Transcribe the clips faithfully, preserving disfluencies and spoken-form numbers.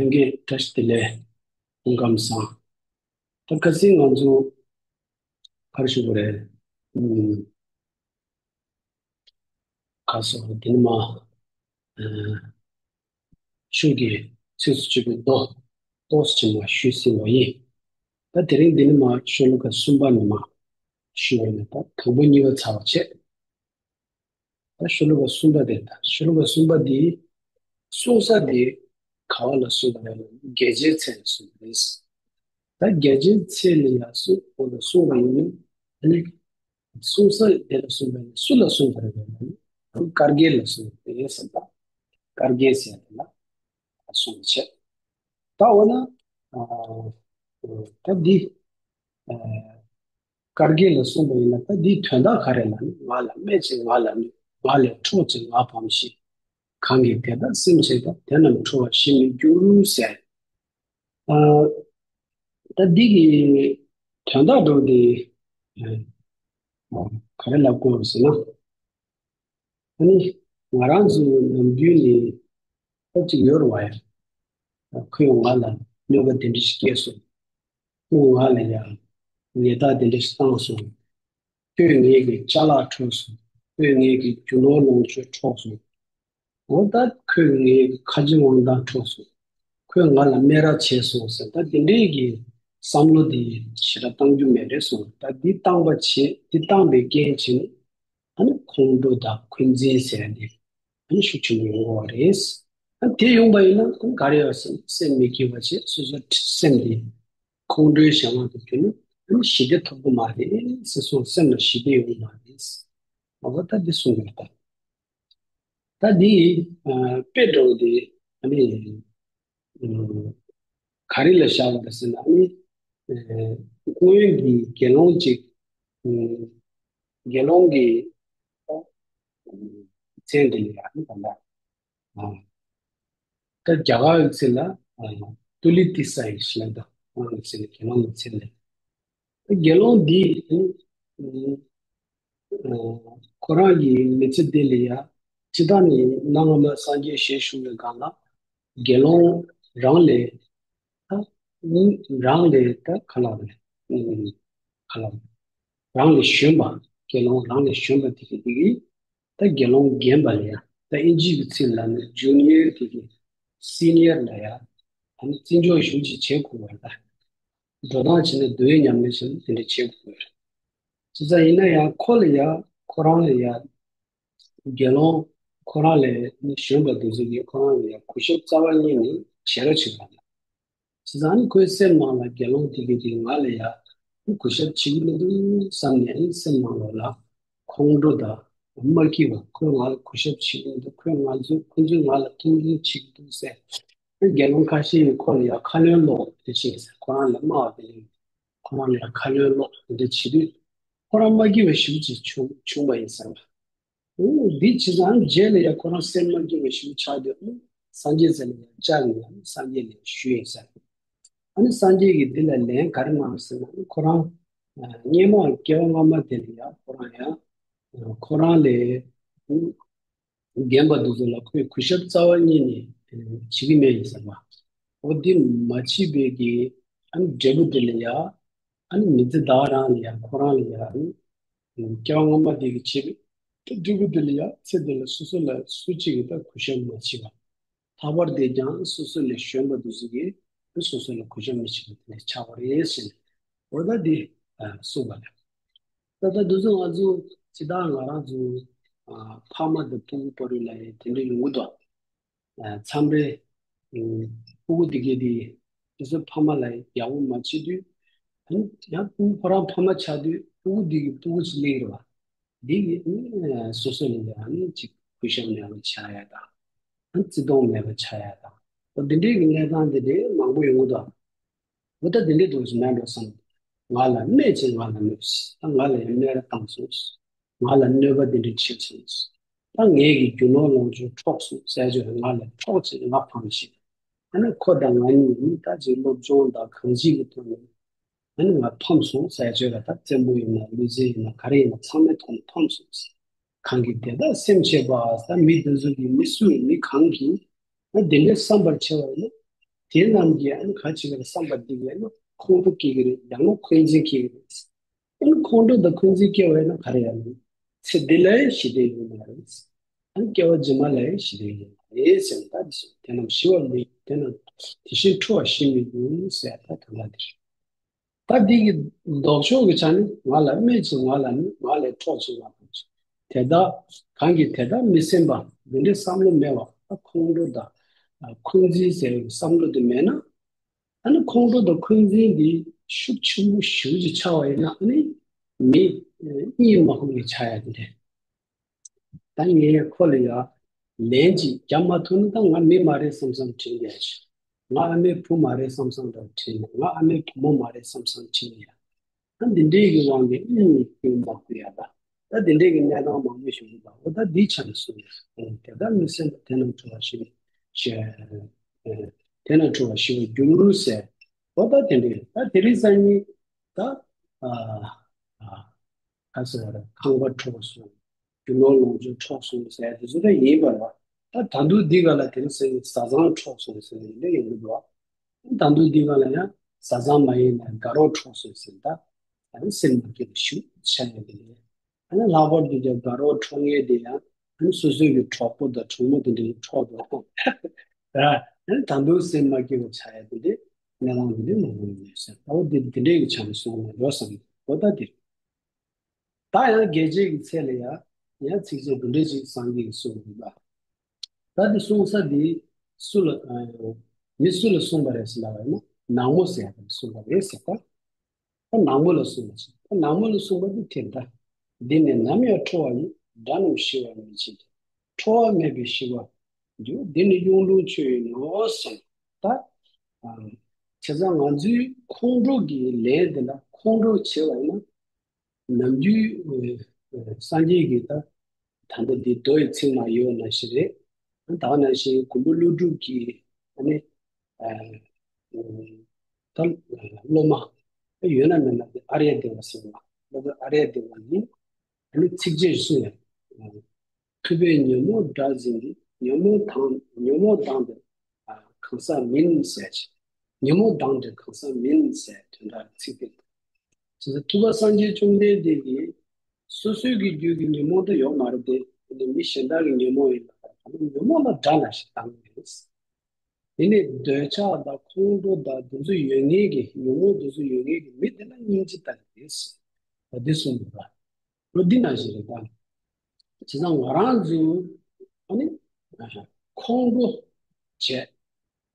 ལྷན་རྒྱས་བཀྲ་ཤིས་བདེ་ལེགས། སྐུ་ཁམས་བཟང་། ད་ཁ་སང་ང་ཚོ་ག་རེ་ཞུ་དགོས་རེད། ཨུམ། ཁ་སང་འདི་ནས་མར། ཨ། ཆོས་ཀྱི་ཚིགས་སུ་བཅད་པའི་མདོ་ཏོག་ཙམ་ཞིག་མར་ཞུས་ཟིན་པ་ཡིན། ད་དེ་རིང་འདི་ནས་མར་ཤོ་ལོ་ཀ་གསུམ་པ་ནས་མར་ཞུས་པ་ཡིན་ན། ད་དང་པོ་གཉིས་པ་ཚར་བ་བྱས། ད་ཤོ་ལོ་ཀ་གསུམ་པ་དེ། ད་ཤོ་ལོ་ཀ་གསུམ་པ་འདི་གསུང་ས་དེ་ག་བ་ལ་གསུངས་པ་རེད་ལབ་ན། རྒྱལ་བྱེད་ཚལ་ལ་གསུངས་པ་རེད། ད་རྒྱལ་བྱེད་ཚལ་ལ་ཡར་གསུངས། འོ་ད་གསུངས་པ་ཡིན་ན། ཨ་ནི་གསུང་ས་དེ་ལ་གསུངས་པ་ཡིན་ན། སུ་ལ་གསུངས་པ་རེད་ལབ་ན། ཨ་ནི་བཀའ་བརྒྱད་ལ་གསུངས་པ་རེད་ཟེར། ད་བཀའ་བརྒྱད་ཟེར་དེ་ལ་གསུངས་པ་བྱས། ད་འོ་ན། ཨ། ད་འདི། ཨ། བཀའ་བརྒྱད་ལ་གསུངས་པ་ཡིན་ན། ད་འདིའི་དོན་དག་ག་རེ་ལབ་ན། ང་ལ་སྨྲས་ཅིང་ང་ལ་སྨྲོས། ང་ལས་འཕྲོག་ཅིང་ང་ཕམ་ཞིང་། གང་གིས་དེ་དག་སེམས་བྱེད་ད། དེ་རྣམས་ཁྲོ་བར་ཞིག་མི་འགྱུར་ཟེར། ཨ། ད་འདི་གི་དོན་དག་འདྲ་བོ་དེ། ཨ། ག་རེ་ལབ་དགོས་རེད་ཟེར་ན། ཨ་ནི་ང་རང་ཚོ་ནམ་རྒྱུན་ནས་ད་ཅིག་ཡོད་རེད་བ་ཡ། ཁོས་ང་ལ་གནོད་པ་དེ་འདྲ་ཞིག་བསྐྱལ་སོང་། ཁོས་ང་ལ་ཡ་ཉེས་རྡུང་དེ་འདྲ་ཞིག་བཏང་སོང་། ཁོས་ངེད་ཀྱི་ཅ་ལག་འཕྲོག་སོང་། ཁོས་ངེད་ཀྱི་རྒྱུ་ནོར་ལོངས་སྤྱོད་འཕྲོག་སོང་། འོ་ད་ཁོས་ངེད་ཀྱི་ཁ་རྗེ་དབང་ཐང་འཕྲོག་སོང་། ཁོས་ང་ལ་སྨད་ར་བྱས་སོང་ཟེར། ད་དེ་འདྲའི་གི་བསམ་བློ་དེ་ཞེ་དྲག་བཏང་རྒྱུ་མེད་རེད་གསུངས། ད་འདི་བཏང་པ་བྱས། འདི་བཏང་པའི་རྐྱེན་བྱས་ནས། ཨ་ནི་ཁོང་ཁྲོ་དང་འཁོན་འཛིན་ཟེར་ཡ་དེ་ཨ་ནི་ཤུགས་ཆེན་པོ་ཡོང་གི་ཡོད་རེད། ཨ་ནི་དེ་ཡོང་པ་ཡིན་ན། ཨ་ནི་ག་རེ་ཡོད་ཟེར་ན། སེམས་མི་སྐྱིད་པ་བྱས། སོ་སོའི་སེམས་དེ་ཁོང་ཁྲོའི་གཞན་དབང་དུ་གྱུར་ནས། ཨ་ནི་ཞི་བདེ་ཐོབ་ཀྱི་མ་རེད་ཟེར་གསུངས། སེམས་ལ་ཞི་བདེ་ཡོང་གི་མ་རེད། འོ་ད་འདི་གསུང་གི་རེད་ད། ད་འདི། ཨ། དཔེ་འདྲ་བོ་དེ། ཨ་ནི། ཨ། ག་རེ་ལ་བཞག་པ་རེད་ཟེར་ན། ཨ་ནི། ཨ། སྔོན་གྱི་དགེ་སློང་ཅིག་ཨ། དགེ་སློང་གི། ཨ། མཚན་དེ་ལ་ཡང་། ཨ་ནི་ད་ལྟ། ཨ། ད་རྒྱ་གར་གྱི་ཚིག་ལ། ཨ། ཏུ་ལི་ཏི་ས་ཡི་ཞེས་ལབ་ད། ཁོང་གི་ཚིག་ལ། དགེ་སློང་གི་ཚིག་ལ། དགེ་སློང་འདི་ནི། ཨ། ཁོ་རང་གི་མི་ཚེ་འདི་ལ་ཡ། སྤྱིར་བཏང་ནས་གནའ་སྔ་མོ་སངས་རྒྱས་ཞལ་བཞུགས་པའི་སྒང་ལ། དགེ་སློང་རང་ལས། ད་རང་ལས་ད་ག་ལ་རེད། ཨ། ག་ལ་རང་ལས་གཞོན་པ། དགེ་སློང་རང་ལས་གཞོན་པ་དེ་གི་དེ་གི་ད་དགེ་སློང་རྒན་པ་ལ་ཡ། ད་ཨིན་ཇིའི་གི་ཚིག་ལ་ནི་ཇུ་ནི་ཡར་དེ་གི་སི་ནི་ཡར་ལ་ཡ། ད་ནི་བརྩི་འཇོག་ཞེ་པོ་ཅིག་བྱེད་དགོས་པ་རེད་ད། འགྲོ་སྟངས་བྱས་ན་སྡུག་ཡོད་མཉམ་ལས་བྱས་ན་དེ་འདྲ་བྱེད་དགོས་པ་རེད། བྱས་ཙང་ཡིན་ན་ཡང་ཁོ་ལ་ཡ། ཁོ་རང་ལ་ཡ། དགེ་སློང་ཁོ་རང་ལས་ནི་གཞོན་པ་དེ་ཚོ་གིས་ཁོ་རང་ལ་ཡ་གུས་ཞབས་རྩ་བ་ཉིད་ནས་བྱེད་རོགས་བྱེད་པ་རེད། བྱས་ཙང་ནི་ཁོའི་སེམས་ནང་ལ་དགེ་སློང་དེ་གིས་དེ་ང་ལ་ཡ་གུས་ཞབས་བྱེད་ཀྱི་མི་འདུག་བསམ་ནས། ཨ་ནི་སེམས་ནང་ལོགས་ལ་ཁོང་ཁྲོ་དང་མ་སྐྱིད་པ། ཁོས་ང་ལ་གུས་ཞབས་བྱེད་ཀྱི་མི་འདུག་ཁོས་ང་ཚོས། ཁོ་ཚོས་ང་ལ་མཐོང་ཆུང་བྱེད་ཀྱི་འདུག་ཟེར། ཨ་ནི་དགེ་སློང་ཁ་ཤས་ཀྱིས་ཁོ་ལ་ཡ་ཁ་ལོན་སློག་དེ་བྱས་ཟེར། ཁོ་རང་ལ་སྨྲ་བ་དེ་ལ་ཁོ་རང་ལ་ཡ་ཁ་ལོན་སློག་དེ་འདྲ་བྱེད་དུས། ཁོ་རང་མ་སྐྱིད་པ་ཞེ་པོ་ཅིག་བྱུང་བྱུང་བ་ཡིན་ཟེར་བ། འོ། འདི་བྱས་ཙང་རྗེས་ལ་ཡང་ཁོ་རང་སེམས་མ་སྐྱིད་པ་ཞིག་ཆགས་དུས། ཨ་ནི་སངས་རྒྱས་རྩ་ལ་ཡང་བཅར་ནས། ཨ་ནི་སངས་རྒྱས་ལ་ཞུས་ཡིན་ཟེར། ཨ་ནི་སངས་རྒྱས་ཀྱིས་འདི་ལ་ལན་ག་རེ་གནང་ཟེར་ན། ཨ་ནི་ཁོ་རང་སྔོན་མ་སྐྱེ་བ་སྔ་མ་དེ་ལ་ཡང་ཁོ་རང་ཡང་ཁོ་རང་ལ་རྒན་པ་འདི་ཚོ་ལ་ཁོས་གུས་ཞབས་རྩ་བ་ཉིད་ནས་བྱེད་ཀྱི་མེད་ཡིན་ཟེར་བ། འོ། འདི་མ་བྱས་པའི་གི་ཨ་ནི་འབྲས་བུ་དེ་ལ་ཡང་། ཨ་ནི་མི་ཚེ་ད་ག་རང་ལ་ཡང་ཁོ་རང་ལ་ཡང་། ཨ་ནི་སྐྱེ་བ་སྔ་མ་དེ་གི་བྱས་པའི་འབྲས་བུ་དེ་ལ་ཡང་། ཚེ་འདི་ལ་སོ་སོ་ལ་སུ་གཅིག་གིས་ད་གུས་ཞབས་མ་བྱས་པ། ལྷག་པར་དུ་ཀྱང་སོ་སོ་ལས་གཞོན་པ་དེ་ཚོ་གིས་སོ་སོ་ལ་གུས་ཞབས་མི་བྱེད་པ་དེ་འདྲ་ཆགས་པ་རེད་ཟེར་ནས། འོ། ད་འདི་གསུངས་པ་རེད། ད་ལྟ་འདི་ཚོ་ང་ཚོ་སྤྱིར་བཏང་ང་རང་ཚོ། ཨ། ཕ་མ་དང་སྤུ་གུ་བར་ལ་ཡང་དེ་འདྲ་ཡོང་གི་འདུག་ཨ། མཚམས་རེ། ཨ། སྤུ་གུ་དེ་གས་དེ་དེ་ཚོ་ཕ་མ་ལ་ཡག་པོ་མ་བྱེད་དུས། ཨ་ནི་ཡང་སྤུ་གུ་ཁོ་རང་ཕ་མ་ཆགས་དུས། སྤུ་གུ་དེ་གིས་སྤུ་གུ་ཅིག་སླེབས་རེད་བ། དེ་གིས་ཨ་ནི་སོ་སོ་ལ་ཡང་ཨ་ནི་ཅིག་གུས་ཞབས་མེད་པ་ཆགས་ཡ་དང་། ཨ་ནི་བརྩི་མཐོང་མེད་པ་ཆགས་ཡ་དང་། འོ། དེ་འདྲའི་གི་གནས་སྟངས་དེ་འདྲའི་མང་པོ་ཡོང་གི་འདུག་འོ། ད་དེ་འདྲའི་འདུག་སེ་མེད་འགྲོ་བསམ། ང་ལ་སྨྲས་ཅིང་ང་ལ་སྨྲོས། ད་ང་ལ་ཡང་སྨད་ར་བཏང་སོང་། ང་ལ་གནོད་པ་འདི་འདྲ་བྱས་སོང་། ད་ངེད་ཀྱི་རྒྱུ་ནོར་ལོངས་སྤྱོད་འཕྲོག་སོང་ཟེར་བྱས་ལ། ང་ལ་འཕྲོག་བྱས་ང་ཕམ་ཞིང་། ཨ་ནི་ཁོ་དང་ང་གཉིས་ནི་ད་ཅིག་སློབ་སྦྱོང་དང་གང་ཅིའི་ཐོག་ནས། ཨ་ནི་ང་ཕམ་སོང་ཟེར་བྱས་ལ། ད་བཙན་པོ་ཡིན་ན་ལུས་རྩལ་ཡིན་ན་ག་རེ་ཡིན་ན་ཚང་མའི་ཐོག་ནས་ཕམ་སོང་ཟེར། གང་གིས་དེ་དག་སེམས་བྱེད་པ། ད་མི་འདི་ཚོ་གིས། མི་སུ་ཡིན། མི་གང་གིས་ད་དེ་འདྲའི་བསམ་པར་བྱེད་པ་ཡིན་ན། དེ་རྣམས་ཀྱིས་ཨ་ནི་ག་ཅི་ག་རེ་བསམ་པ་འདི་གས་ཨ་ནི་ཁོང་ཁྲོ་སྐྱེ་གི་རེད། ཡང་ན་འཁོན་འཛིན་སྐྱེ་གི་རེད། ཨ་ནི་ཁོང་ཁྲོ་དང་འཁོན་འཛིན་སྐྱེ་བས་ན་ག་རེ་ཡང་ན་ཚེ་འདི་ལ་ཡང་ཞི་བདེ་ཡོད་མ་རེད། ཨ་ནི་སྐྱེ་བ་རྗེས་མ་ལ་ཡང་ཞི་བདེ་ཡོད་མ་རེད་ཟེར་ན། ད་འདི་སོ་དེ་རྣམས་ཞི་བར་མི་དེ་རྣམས་དེ་བཞིན་ཁྲོ་བ་ཞི་མི་འགྱུར་ཟེར་ད་དོན་དག་འདི་རེད། ད་འདི་གི་ལྡོག་ཕྱོགས་ཀྱི་ཆ་ནི་ང་ལ་སྨད་ཅིང་ང་ལ་ནི་ང་ལས་ཁྲོ་ཅིང་ང་དང་། དེ་དག་གང་གིས་དེ་དག་མི་སེམས་པ་འདི་འདྲའི་བསམ་བློ་མེད་པ་ད་ཁོང་ཁྲོ་དང་འཁོན་འཛིན་ཟེར་བའི་བསམ་བློ་དེ་མེད་ན། ཨ་ནི་ཁོང་ཁྲོ་དང་འཁོན་འཛིན་འདི་ཤུགས་ཆེན་པོ་ཞེ་པོ་ཅིག་ཆགས་པ་ཡིན་ན་ཨ་ནི་མི་གཉིད་མ་ཁུག་ནས་ཆགས་ཡ་དེ་རེད། ད་ངས་ཁོ་ལ་ཡ་ལན་ཅིག་རྒྱབ་མ་ཐུབ་ན་ད་ང་མི་མ་རེད་བསམ་བསམ་དྲན་ཡ་ཞིག་ང་ཨ་མའི་བུ་མ་རེད་བསམ་བསམ་འདྲ་དྲན་ཡ། ང་ཨ་མའི་བུ་མོ་མ་རེད་བསམ་བསམ་དྲན་ཡ། ད་འདི་འདྲའི་གི་དབང་གིས་གཉིད་ཀྱང་མ་ཁུག་ཡ་ད། ད་འདི་འདྲའི་གི་གནས་སྟངས་མང་པོ་ཞིག་ཡོད་པ། འོ་ད་འདི་ཆ་ནས་གསུངས་ཡ། དེ་ལྟར་མི་སེམས་པ་དེ་རྣམས་ཁྲོ་བ་ཞི་བར་ཞི་དེ་རྣམས་ཁྲོ་བ་ཞི་བར་འགྱུར་ཟེར། འོ་ད་དེ་འདྲའི་ད་དེ་རིང་སང་ཉིན་ད་ཨ་ཨ་ག་ཟེར་བ་རེད། ཁང་པ་འཁྲུགས་སོང་། རྒྱུ་ནོར་ལོངས་སྤྱོད་འཕྲོག་སོང་ཟེར་དེ་ཚོ་ད་ཡིན་པ་རེད་བ། ད་ད་དུང་འདི་ག་ལ་དེ་རིང་སང་ཉིན་བཟའ་ཚང་འཕྲོག་སོང་ཟེར་ནས་འདི་ཡོང་གི་འདུག་བ། ད་དུང་འདི་ག་ལ་ཡང་བཟའ་ཚང་མ་ཡིན་ན་དགའ་རོགས་འཕྲོག་སོང་ཟེར། ད་ད་ནི་སེམས་མ་སྐྱིད་པ་ཞིག་ཆགས་ཡོང་གི་རེད། ཨ་ནི་ལྷག་པར་དུ་ཀྱང་དགའ་རོགས་འཕྲོག་མཁན་དེ་ཡང་ཨ་ནི་སོ་སོའི་གི་གྲོགས་པོ་དང་གྲོགས་མོ་དེ་འདྲ་ཡིན་འཕྲོག་འདུག་ཨ། ཨ་ནི་ད་དུང་སེམས་མ་སྐྱིད་པ་ཆགས་ཡ་དེ་འདྲའི་གནས་སྟངས་དེ་འདྲའི་མང་པོ་ཡོད་ཟེར། ད་འོ་དེ་དེ་འདྲའི་གི་ཆ་ནས་གསུངས་ན་འགྲོ་བསམ་གི་འོ་ད་དེ། ད་ཡང་རྒྱལ་བྱེད་ཀྱི་ཚལ་ལ་ཡང་ཡང་ཚིགས་བཅད་འདི་འདྲ་ཅིག་སངས་རྒྱས་ཀྱིས་གསུངས་འདུག་ལ། ད་འདི་གསུངས་ས་འདི་སུ་ལ་ཨ་མི་སུ་ལ་གསུངས་པ་རེད་ཟེར་ལབ་པ་ཡིན་ན་ནག་མོ་ཟེར་ཡ་དེ་ལ་གསུངས་པ་རེད་ཟེར་ད། ད་ནག་མོ་ལ་གསུངས་པ་ཟེར། ད་ནག་མོ་ལ་གསུངས་པ་འདི་དེ་འདྲ། འདི་ནི་ནམ་ཡང་ཁྲོ་བ་ཡི། དགྲ་རྣམས་ཞི་བར་མི་བྱེད་ཀྱི། ཁྲོ་བ་མེད་པའི་ཞི་བ་འདུལ། འདི་ནི་གཡུང་དྲུང་ཆོས་ཡིན་ནོ་ཟེར། ད་ཨ་བྱས་ཙང་ང་ཚོའི་ཁོང་ཁྲོ་གི་ལན་འདི་ལ་ཁོང་ཁྲོ་བྱེད་པ་ཡིན་ན། ནམ་རྒྱུན་ཨ་ཨ་སངས་རྒྱས་ཀྱིས་ད་ད་ལྟ་འདི་མདོ་ཡི་ཚིག་མ་ཡོད་ན་ཞིག་རེད། ད་ག་ནང་བཞིན་མགོན་པོ་ཀླུ་སྒྲུབ་ཀྱི་ཨ་ནི་ཨ་ཨ་ད་སློབ་མ་ཡོད་ན་མེད་ན་ཨཱརྱ་དེ་བ་ཟེར་བ། སློབ་དཔོན་ཨཱརྱ་དེ་བ་ཡིན། ཨ་ནི་ཚིགས་བཅད་གསུངས་ཡ། ཐུབ་པས་ཉོན་མོངས་དགྲ་འཛིན་ཏེ། ཉོན་མོངས་དང་ཉོན་མོངས་དང་དེར་གང་ཟག་མིན་ཟེར་ཅིག་ཉོན་མོངས་དང་དེར་གང་ཟག་མིན་ཟེར་དོན་དག་ཚིག་དེ། བྱས་ཙང་ཐུབ་པ་སངས་རྒྱས་བཅོམ་ལྡན་འདས་ཀྱིས་སོ་སོའི་གི་རྒྱུད་ཀྱི་ཉོན་མོངས་དེ་ཡོད་མ་རེད་དེ། དེ་ནི་མི་གཞན་དག་གི་ཉོན་མོངས་ཡིན་ལ། ད་ནི་ཉོན་མོངས་ལ་དགྲ་ལ་ཞིག་བཏང་གི་རེད། དེ་ནས་འདོད་ཆགས་དང་ཁོང་ཁྲོ་དང་དེ་ཚོ་ཡོད་མཁན་གྱི་ཉོན་མོངས་དེ་ཚོ་ཡོད་མཁན་གྱི་མི་དེ་ལ་སྙིང་རྗེ་ལྟ་གི་རེད། འོ་འདི་གསུངས་འདུག་ག་འོ་འདི་ནང་བཞིན་རེད་ད། བྱས་ཙང་ང་རང་ཚོས་ཨ་ནི་ཁོང་ཁྲོ་བྱས།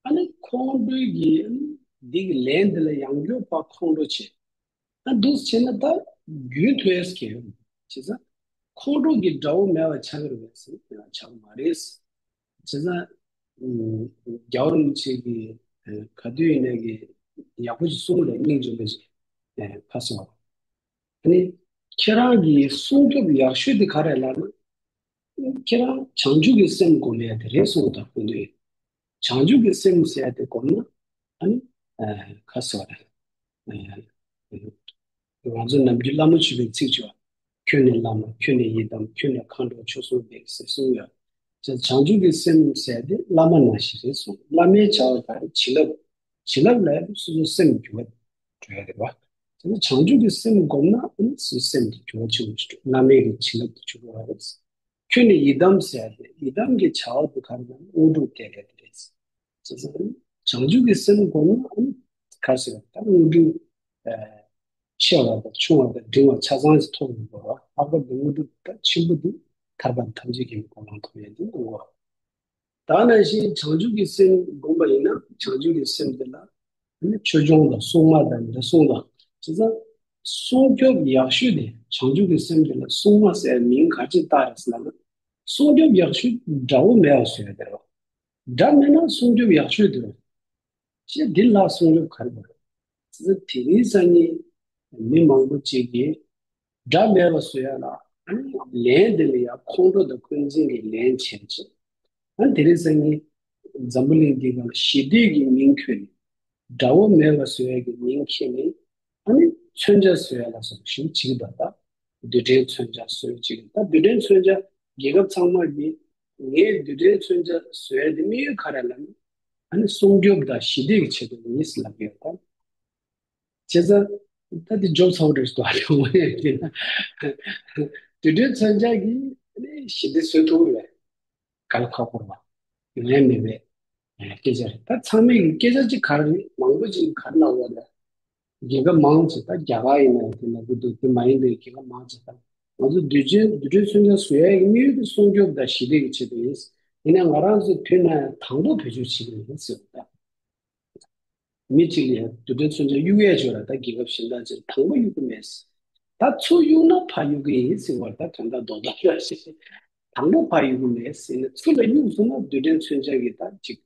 ཨ་ནི་ཁོང་ཁྲོའི་གི་འདི་གི་ལན་འདི་ལ་ཡང་བསྐྱར་ཕར་ཁོང་ཁྲོ་བྱས། ད་འདུག་སེ་བྱས་ན་ད་རྒྱུན་མཐུད་ཡས་གལ་ཡོད། བྱས་ཙང་ཁོང་ཁྲོ་གི་དགྲ་བོ་མེད་པ་ཆགས་ཀྱི་རེད་པས་ཟེར་ན་ཡང་ཆགས་མ་རེད། བྱས་ཙང་ཨ་རྒྱལ་བ་རིན་པོ་ཆེ་གིས་ཨ་ག་དུས་ཡིན་ནའི་གི་ཡག་པོ་ཞིག་གསུངས་པ་རེད། སྙིང་རྗེ་མོ་ཞིག་ཨ་ཕར་སོང་བ། ཨ་ནི་ཁྱེད་རང་གི་སྲུང་སྐྱོབ་ཡག་ཤོས་དེ་ག་རེ་ལབ་ན། ཁྱེད་རང་བྱང་ཆུབ་ཀྱི་སེམས་སྒོམ་ཡ་དེ་རེད་གསུངས་པ་དང་ཁོང་ཚོས། བྱང་ཆུབ་ཀྱི་སེམས་ཟེར་ཡ་དེ་སྒོམ་ན་ཨ་ནི་ཨ་ག་ཟེར་བ་རེད། ཨ་ང་ཚོ་ནམ་རྒྱུན་བླ་མ་མཆོད་པའི་ཚིག་བརྗོད། ཁྱོད་ནི་བླ་མ། ཁྱོད་ནི་ཡི་དམ། ཁྱོད་ནི་མཁའ་འགྲོ་མཆོག་གསུམ་འདུས་ཟེར་གསུངས་ཡོད། བྱང་ཆུབ་ཀྱི་སེམས་ཟེར་ཡ་དེ་བླ་མ་ནང་བཞིན་རེད་གསུངས། བླ་མའི་བྱ་བ་ག་རེ་བྱིན་རླབས། བྱིན་རླབས་ལ་སོ་སོའི་སེམས་འགྱུར་བ་འགྲོ་ཡ་རེད་བ། དེ་ནི་བྱང་ཆུབ་ཀྱི་སེམས་བསྒོམས་ན་ཨ་ནི་སོ་སོའི་སེམས་དེ་འགྱུར་བ་ཆེན་པོ་ཞིག་འགྲོ། བླ་མའི་གི་བྱིན་རླབས་དེ་འཇུག་གི་རེད། ཁྱོད་ནི་ཡི་དམ་ཟེར་ཡ་དེ་ཡི་དམ་གྱི་བྱ་བ་དེ་ག་རེ་ལབ་ན་དངོས་གྲུབ་སྟེར་ཡ་དེ་རེད། བྱས་ཙང་བྱང་ཆུབ་ཀྱི་སེམས་བསྒོམས་ན་ཨ་ནི་ག་རེ་ཟེར་བ་ད་དངོས་གྲུབ་ཨ་ཆེ་བ་དང་ཆུང་བ་དང་འབྲིང་བ་ཆ་ཚང་ཞིག་ཐོབ་ཡོང་གི་རེད་བ། ལྷག་པར་དུ་དངོས་གྲུབ་ད་ཆེན་པོ་དེ་ཐར་པ་ཐམས་ཅད་མཁྱེན་པའི་གོ་འཕང་ཐོབ་ཡ་དེ་དངོས་པོ། ད་ནང་བཞིན་བྱང་ཆུབ་ཀྱི་སེམས་བསྒོམས་པ་ཡིན་ན་བྱང་ཆུབ་ཀྱི་སེམས་དེ་ལ་ནི་ཆོས་སྐྱོང་དང་སྲུང་མ་དང་འདི་གསུམ་དང་། བྱས་ཙང་སྲུང་སྐྱོབ་ཡག་ཤོས་དེ་བྱང་ཆུབ་ཀྱི་སེམས་དེ་ལ་སྲུང་མ་ཟེར་མིང་ག་ཅི་བཏགས་རེད་ཟེར་ན། སྲུང་སྐྱོབ་ཡག་ཤོས་དགྲ་བོ་མེད་པ་བཟོ་ཡ་དེ་རེད། དགྲ་མེད་ན་སྲུང་སྐྱོབ་ཡག་ཤོས་དེ་རེད། ཅེས་འདི་ལ་སྲུང་སྐྱོབ་ག་རེ་དགོས་རེད། བྱས་ཙང་དེ་རིང་སང་ཉིན་མི་མང་པོ་ཅིག་གིས་དགྲ་མེད་པ་བཟོ་ཡ་ལ་ལན་དེ་ལ་ཡང་ཁོང་ཁྲོ་དང་འཁོན་འཛིན་གྱི་ལན་བྱས་ཅིང་། ཨ་དེ་རིང་སང་ཉིན་འཛམ་བུ་གླིང་འདི་ག་ལ་ཞི་བདེ་གི་མིང་འཁྱེར་ནས་དགྲ་བོ་མེད་པ་བཟོ་ཡ་གི་མིང་འཁྱེར་ནས་ཨ་ནི་མཚོན་ཆ་བཟོ་ཡ་ལ་སོགས་ཞིག་བྱེད་ཀྱི་འདུག་ད་རྡུལ་ཕྲན་མཚོན་ཆ་བཟོ་ཡ་བྱེད་ཀྱི་འདུག་ད་རྡུལ་ཕྲན་མཚོན་ཆ་རྒྱལ་ཁབ་ཚང་མ་གིས་ངས་རྡུལ་ཕྲན་མཚོན་ཆ་བཟོ་ཡ་དེ་དམིགས་ཡུལ་ག་རེ་ལབ་ན། ཨ་ནི་སྲུང་སྐྱོབ་དང་ཞི་བདེ་གི་ཆེད་དུ་ཡིན་ལབ་ཡོད་ད། བྱས་ཙང་ད་དེ་འཇོག་ཚར་བ་རེད་ཟེར་བ་ལ་འོ་ཡ་ཡིན་ན། དུས་དྲན་མཚོན་ཆ་གིས་ཞི་བདེ་བཟོ་ཐུབ་པ་རེད། གལ་ཁག་པོ་རེད་བ། ངས་མེད་པའི་སྐད་ཆ་རེད། ད་ཚང་མས་ཀྱི་སྐད་ཆ་གཅིག་ག་རེ་རེད། མང་པོ་ཅིག་ག་རེ་ལབ་ཡོད་ལ། རྒྱལ་ཁབ་མང་ཆེ་ད་རྒྱ་གར་ཡིན་ན་དེ་ལབ་ཀྱི་འདུག་དེ་མ་ཡིན་པའི་རྒྱལ་ཁབ་མང་ཆེ་ད་ང་ཚོ་དུས་ཆེན་དུས་དྲན་མཚོན་ཆ་བཟོ་ཡ་ཡི་དམིགས་ཡུལ་དེ་སྲུང་སྐྱོབ་དང་ཞི་བདེ་གི་ཆེད་དུ་ཡིན། ཡིན་ན་ང་རང་ཚོའི་དུས་ནས་དང་པོ་བེད་སྤྱོད་བྱེད་ཀྱི་ཡིན་ཟེར་བ་ད། མི་གཅིག་ལ་ཡང་དུས་དྲན་མཚོན་ཆ་གཡུག་ཡས་བྱོས་ལ་ད་རྒྱལ་ཁབ་གཞན་དག་ཅིག་དང་པོ་གཡུག་གི་མེད། ད་ཚུར་གཡུག་ན་ཕར་གཡུག་གི་ཡིན་ཟེར་བར་ད་གང་ལྟར་རྡོག་རྡོག་ལ་ཞིག་དང་པོ་ཕར་གཡུག་གི་མེད་ཟེར་ནས་ཚུར་ལ་གཡུག་སོང་ན་དུས་དྲན་མཚོན་ཆ་གི་ད་ཅིག་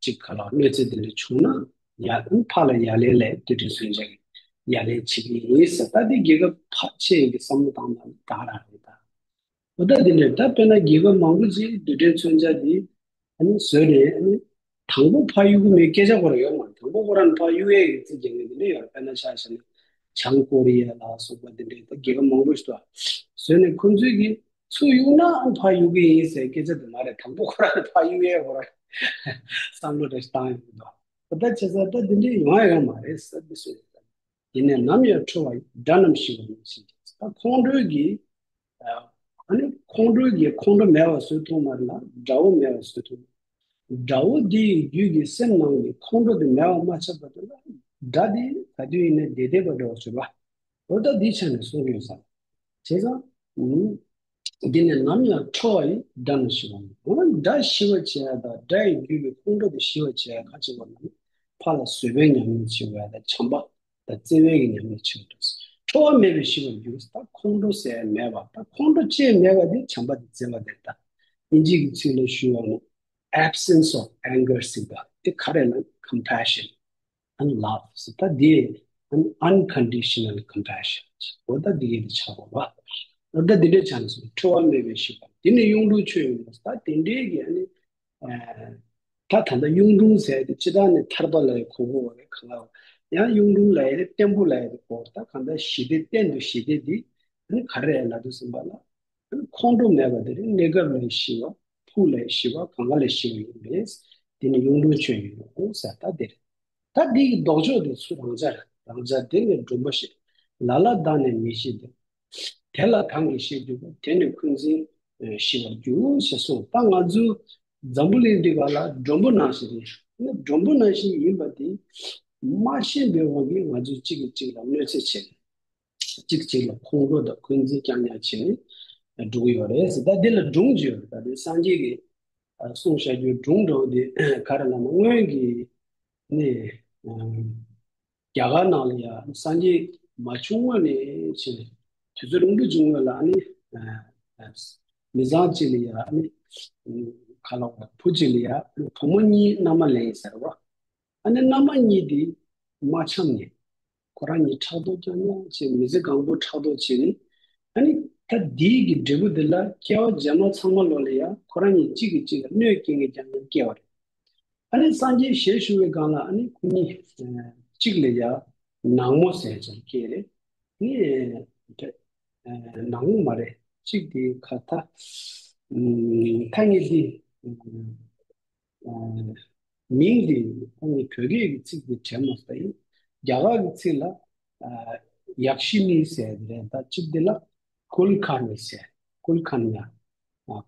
ཅིག་ག་ལ་གནོད་འཚེ་དེ་འདྲ་བྱུང་ན་ཡ་ཕར་ལ་ཡ་ལན་ལས་དུས་དྲན་མཚོན་ཆ་གི་ཡ་ལན་བྱེད་ཀྱི་ཡིན་ཟེར། ད་འདི་རྒྱལ་ཁབ་ཕལ་ཆེ་གི་བསམ་བློ་བཏང་ན་ད་རང་རེད་ད། འོ་ད་འདི་ནས་ད་དཔེར་ན་རྒྱལ་ཁབ་མང་པོ་ཅིག་དུས་དྲན་མཚོན་ཆ་འདི་ཨ་ནི་བཟོས་ནས་ཨ་ནི་དང་པོ་ཕར་གཡུག་གི་མེད་སྐད་ཆ་ཁོ་རང་ཡོད་མ་རེད། དང་པོ་ཁོ་རང་ཕར་གཡུག་ཡས་ཀྱི་རྩིས་རྒྱག་མཁན་འདི་འདྲ་ཡོད་རེད། དཔེར་ན་ཆ་བཞག་ན་བྱང་ཀོ་རི་ཡ་ལ་སོགས་པ་འདི་འདྲའི་ད་རྒྱལ་ཁབ་མང་པོ་ཞིག་འདུག་བཟོས་ནས་ཁོ་ཚོས་ཀྱིས་ཚུར་གཡུག་ན་ཨ་ཕར་གཡུག་གི་ཡིན་ཟེར་སྐད་ཆ་དེ་མ་རེད། དང་པོ་ཁོ་རང་ཕར་གཡུག་ཡས་ཁོ་རང་བསམ་བློ་རེ་བཏང་ཡོད་འདུག་འོ་ད་བྱས་ཙང་ད་འདི་འདྲའི་ཡོང་ཡ་ཡོད་མ་རེད་ཟེར་འདི་སུ་ཡོད་ད། ཡིན་ནའི་ནམ་ཡང་ཁྲོ་བ་ཡི་དགྲ་རྣམས་ཞི་བར་མི་བྱེད་ཅིང་། ད་ཁོང་ཁྲོ་གི་ཨ་ནི་ཁོང་ཁྲོ་གི་ཁོང་ཁྲོ་མེད་པ་བཟོ་ཐུབ་མ་རེད་ལ་དགྲ་བོ་མེད་པ་བཟོ་ཐུབ། དགྲ་བོ་དེ་ཡི་རྒྱུད་ཀྱི་སེམས་ནང་གི་ཁོང་ཁྲོ་དེ་མེད་པ་མ་ཆགས་པ་དེ་ལ་དགྲ་དེ་ག་དུས་ཡིན་ནའི་བདེ་བདེ་བ་འདྲ་བ་བཟོས་པ། འོ་ད་འདི་ཆ་ནས་གསུང་གི་ཡོད་ས། བྱས་ཙང་། འདི་ནི་ནམ་ཡང་ཁྲོ་བ་ཡི་དགྲ་རྣམས་ཞི་བར་མི། འོ་ན་དགྲ་ཞི་བར་བྱེད་ཡ་དང་དགྲ་ཡི་རྒྱུད་ཀྱི་ཁོང་ཁྲོ་དེ་ཞི་བར་བྱེད་ཡ་ག་ཅིག་བར་ན་ཕར་ལ་བཟོད་པའི་ཉམས་ལེན་བྱེད་དགོས་ཡ་དང་བྱམས་པ་དང་བརྩེ་བའི་གི་ཉམས་ལེན་བྱེད་དགོས། ཁྲོ་བ་མེད་པས་ཞི་བར་འགྱུར། ད་ཁོང་ཁྲོ་ཟེར་ཡ་མེད་པ་ད་ཁོང་ཁྲོ་ཅེས་མེད་པ་དེ་བྱམས་པ་དང་བརྩེ་བ་དེ་ད་དབྱིན་ཇི་གི་ཚིག་ལ་ཞུ་བ་ན་absence of anger ཟེར་བ་དེ་ག་རེ་ན་compassion and love ཟེར། ད་དེ་unconditional compassion འོ་ད་དེ་གའི་དེ་ཆགས་པ་བ། འོ་ད་དེ་འདྲའི་ཆ་ནས་སོང་ཁྲོ་བ་མེད་པའི་ཞི་བ་དེ་ནི་གཡུང་དྲུང་ཆོས་ཡིན་པ་ད་དེ་འདྲའི་གི་ཨ་ནི། ད་ད་ལྟ་གཡུང་དྲུང་ཟེར་དེ་སྤྱི་བཏང་ནས་ཐར་པ་ལ་ཡི་གོ་དགོས་པ་རེད་གང་ལ་ཡང་གཡུང་དྲུང་ལ་ཡི་རེད་བརྟན་པོ་ལ་ཡི་རེད་གོ་ད་གང་ལྟར་ཞི་བདེ་གཏན་དུ་ཞི་བདེ་འདི་ཨ་ནི་ག་རེ་ལ་དུ་ཟིན་པ་ལ། ཁོང་ཁྲོ་མེད་པ་དེ་ནི་གནས་སྐབས་ལ་ཞི་བ། ཕུགས་ལ་ཞི་བ། གང་ག་ལ་ཞི་བ་ཡིན་པས། དེ་ནི་གཡུང་དྲུང་ཆོས་ཡིན་ནོ་ཟེར་ད་དེ་རེད། ད་འདི་གི་ལྡོག་ཕྱོགས་དེ་ཚུར་རང་འཇགས་རེད། རང་འཇགས་དེ་ནི་སྒྲོམ་པ་ཞིག་ལ་ལ་བདག་ནི་མི་ཤེས་ཏེ། དེ་ལ་གང་གིས་ཤེས་འདུག་གོ་དེ་ནི་འཁོན་འཛིན་ཞི་བར་འགྱུར་ཞེས་གསུངས། ད་ང་ཚོ་འཛམ་བུ་གླིང་འདི་ག་ལ་སྒྲོམ་བུ་ནང་བཞིན་རེད། ཨ་ནི་སྒྲོམ་བུ་ནང་བཞིན་ཡིན་པ་དེ་མ་ཤེས་པའི་དབང་གིས་ང་ཚོས་གཅིག་གིས་གཅིག་ལ་གནོད་འཚེ་བྱེད། གཅིག་གཅིག་ལ་ཁོང་ཁྲོ་དང་འཁོན་འཛིན་རྐྱང་རྐྱང་བྱས་ནས་འགྲོ་གི་ཡོད་རེད་ཟེར། ད་འདི་ལ་སྒྲུང་ཅིག་ཡོད་རེད། ད་འདི་སངས་རྒྱས་ཀྱིས་གསུངས་བཞག་རྒྱུ་སྒྲུང་འདྲ་བོ་འདི་ག་རེ་ལབ་ན་སྔོན་གྱི་ནི་རྒྱ་གར་ནང་ལ་ཡང་སངས་རྒྱས་མ་བྱུང་སྔོན་ནས་བྱས་ནས་དུས་ཚོད་རིང་པོ་ཅིག་སྔོན་ལ་ནི་མི་ཚང་གཅིག་ལ་ཡང་ནི་ག་ལབ་བུ་གཅིག་ལ་ཡང་བུ་མོ་གཉིས་མནའ་མ་ལེན་ཡིན་ཟེར་བ། ཨ་ནི་མནའ་མ་གཉིས་དེ་མ་འཆམ་ནས་ཁོ་རང་གཉིས་ཕྲག་དོག་རྐྱང་རྐྱང་བྱས། མི་ཚེ་གང་པོ་ཕྲག་དོག་བྱས་ནས། ཨ་ནི་ད་འདིའི་གི་འབྲས་བུ་འདི་ལ་སྐྱེ་བ་རྗེས་མ་ཚང་མ་ལོ་ལ་ཡང་ཁོ་རང་གཉིས་གཅིག་གིས་གཅིག་ལ་གནོད་སྐྱེལ་མཁན་རྐྱང་རྐྱང་སྐྱེ་བ་རེད། ཨ་ནི་སངས་རྒྱས་ཞལ་བཞུགས་པའི་སྒང་ལ་ཨ་ནི་ཁོ་གཉིས་གཅིག་ལ་ཡང་ནག་མོ་ཟེར་ཅིག་སྐྱེས་རེད། ཨ་ནི་ནག་མོ་མ་རེད། གཅིག་དེ་ཁ་ཐ་ཐ་སྙད་འདི། མིང་འདི་ཁོང་གི་བོད་སྐད་ཀྱི་ཚིག་འདི་དྲན་མ་སོང་། རྒྱ་གར་གྱི་ཚིག་ལ་ཡཀ་ཤི་ནི་ཟེར་རེད། ད་གཅིག་འདི་ལ་ཀུལ་ཀ་ནི་ཟེར། ཀུལ་ཀ་ནི་ཡ།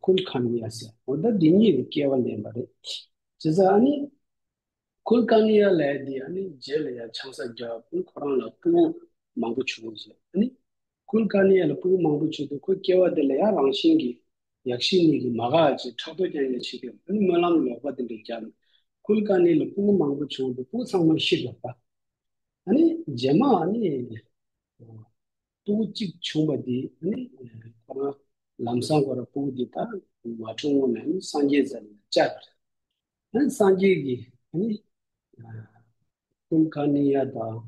ཀུལ་ཀ་ནི་ཡ་ཟེར། འོ་ད་འདི་གཉིས་ཀྱི་སྐྱེ་བ་ལེན་པ་རེད། བྱས་ཙང་ཨ་ནི་ཀུལ་ཀ་ནི་ཡ་ལབ་ཡ་འདི་ཨ་ནི་རྗེས་ལ་ཡ་ཆང་ས་རྒྱག་ཁོ་རང་ལ་སྤུ་གུ་མང་པོ་བྱུང་ཟེར། ཨ་ནི། ཀུལ་ཀ་ནི་ཡ་ལ་སྤུ་གུ་མང་པོ་བྱུང་དུས་ཁོ་སྐྱེ་བ་འདི་ལ་ཡང་རང་བཞིན་གྱིས་ཡག་ཤེས་གཉིས་ཀྱིས་མ་དགའ་བྱས་ཕྲག་དོག་རྐྱང་རྐྱང་བྱེད་ཀྱི་ཡོད། ཨ་ནི་སྨོན་ལམ་ལོག་པ་འདི་འདྲ་བརྒྱབ་ནས་ཀུལ་ཀ་ནི་ལ་སྤུ་གུ་མང་པོ་བྱུང་དུས་སྤུ་གུ་ཚང་མ་ཤི་འགྲོ་ད། ཨ་ནི་རྗེས་མ་ཨ་ནི་སྤུ་གུ་གཅིག་བྱུང་བ་འདི་ཨ་ནི་ཁོ་རང་ལམ་སང་ཁོ་རང་སྤུ་གུ་འདི་ད་མ་འཁྲུངས་སྔོན་ནས་ཨ་ནི་སངས་རྒྱས་རྩ་ལ་བཅར། ཨ་ནི་སངས་རྒྱས་ཀྱིས་ཨ་ནི་ཀུལ་ཀ་ནི་ཡ་དང་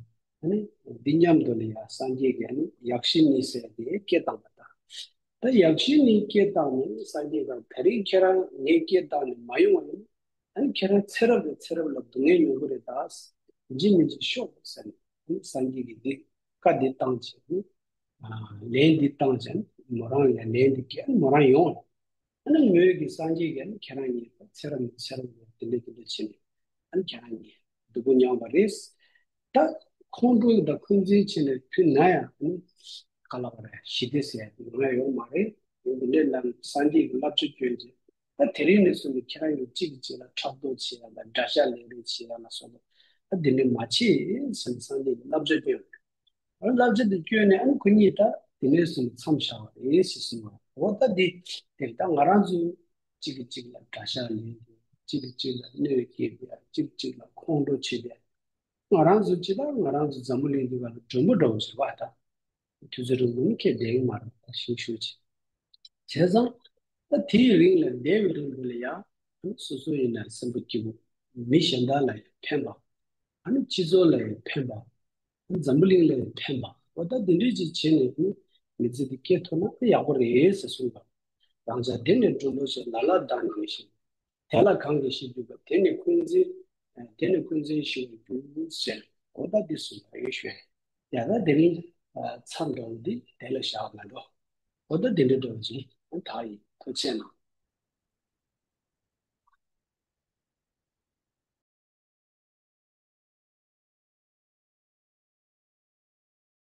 ཨ་ནི་འདི་མཉམ་དུ་ལ་ཡ་སངས་རྒྱས་ཀྱིས་ཨ་ནི་ཡཀ་ཤི་ནི་ཟེར་དེ་སྐད་བཏང་བ་དང་། ད་ཡཀ་ཤི་ནི་སྐད་བཏང་ནས་སངས་རྒྱས་ཀྱིས་ད་རིང་ཁྱེད་རང་ངའི་སྐད་བཏང་ནས་མ་ཡོང་བ་ཡིན་ན་ཨ་ནི་ཁྱེད་རང་ཚེ་རབས་ནས་ཚེ་རབས་ལ་སྡུག་བསྔལ་མྱོང་གི་རེད་ད། ཡིན་གཅིག་མིན་གཅིག་ཤོག་ཟེར་ནས་ཨ་ནི་སངས་རྒྱས་ཀྱིས་འདི་བཀའ་འདི་བཏང་བྱས་ནས་ལན་འདི་བཏང་བྱས་ནས་མོ་རང་ལ་ལན་འདི་བསྐྱལ་ནས་མོ་རང་ཡོང་བ། ཨ་ནི་མོས་ཀྱི་སངས་རྒྱས་ཀྱིས་ཨ་ནི་ཁྱེད་རང་གཉིས་ཚེ་རབས་ནས་ཚེ་རབས་ལ་ དེ་འདྲ་དེ་འདྲ་བྱས་ནས་ཨ་ནི་ཁྱེད་རང་གཉིས་སྡུག་པོ་མྱངས་པ་རེད། ད་ཁོང་ཁྲོ་དང་འཁོན་འཛིན་བྱས་ནས་ཕུད་ན་ཡང་ཨ་ནི་ག་ལབ་པ་རེད། ཞི་བདེ་ཟེར་ཡ་དེ་ཡོང་ཡ་ཡོད་མ་རེད། འདི་འདྲའི་ལམ་སངས་རྒྱས་ཀྱི་བསླབ་བྱ་སྐྱོན་ཅིག་ད་དེ་རིང་ནས་བཟུང་ནས་ཁྱེད་རང་གིས་གཅིག་གིས་གཅིག་ལ་ཕྲག་དོག་བྱེད་ཡ་དང་དགྲ་ཤ་ལེན་རེས་བྱེད་ཡ་ལ་སོགས་པ་ད་འདི་འདྲ་མ་བྱེད་ཟེར་ནས་སངས་རྒྱས་ཀྱི་བསླབ་བྱ་སྐྱོན་རེད། བསླབ་བྱ་དེ་བསྐྱོན་ནས་ཨ་ནི་ཁོ་གཉིས་ད་དེ་ནས་བཟུང་མཚམས་བཞག་པ་རེད་ཞེས་གསུངས་པ། འོ་ད་འདི་དེ་ད་ང་རང་ཚོ་གཅིག་གིས་གཅིག་ལ་དགྲ་ཤ་ལེན་ཏེ་གཅིག་གིས་གཅིག་ལ་གནོད་སྐྱེལ་ཏེ་གཅིག་གིས་གཅིག་ལ་ཁོང་ཁྲོ་བྱེད་དེ་ང་རང་ཚོ་ཅི་ད་ང་རང་ཚོ་འཛམ་བུ་གླིང་འདི་ག་ལ་མགྲོན་པོ་འདྲ་བོ་ཟེར་བ་ད་དུས་ཚོད་རིང་པོ་ནི་ཁྱེད་བསྡད་ཀྱི་མ་རེད། ད་ཤིང་ཤུགས་ཆེ་བྱས་ཙང་ད་དེའི་རིང་ལ་བསྡད་པའི་རིང་དུ་ལ་ཡང་སོ་སོ་ཡིན་ན་སེམས་པ་སྐྱིད་པོ་མི་གཞན་དག་ལ་ཡང་ཕན་པ་ཨ་ནི་སྤྱི་ཚོགས་ལ་ཡང་ཕན་པ། འཛམ་བུ་གླིང་ལ་ཕན་པ། འོ་ད་འདི་འདྲའི་ཅིག་བྱས་ནས་ནི་མི་ཚེ་འདི་སྐྱེལ་ཐུབ་ན་ཡག་པོ་རེད་ཟེར་གསུངས་པ། རང་ཅག་འདི་ནས་འགྲོ་ལོ་ཞེས་ལ་ལ་དང་ནི་ཞིང་། དེ་ལ་གང་གིས་ཤེས་འདུག་པ་དེ་ནི་འཁོན་འཛིན། དེ་ནི་འཁོན་འཛིན་ཞིག་འགྱུར་ཟེར། འོ་ད་འདི་གསུངས་པ་ཡོད་ཞུས། ཡ་ད་དེ་རིང་མཚམས་འདྲ་བོ་འདི་དེ་ལ་བཞག་ན་འགྲོ། འོ་ད་འདི་འདྲ་འདྲ་བོ་ཅིག་ད་ཡིན། ཐུགས་རྗེ་གནང་།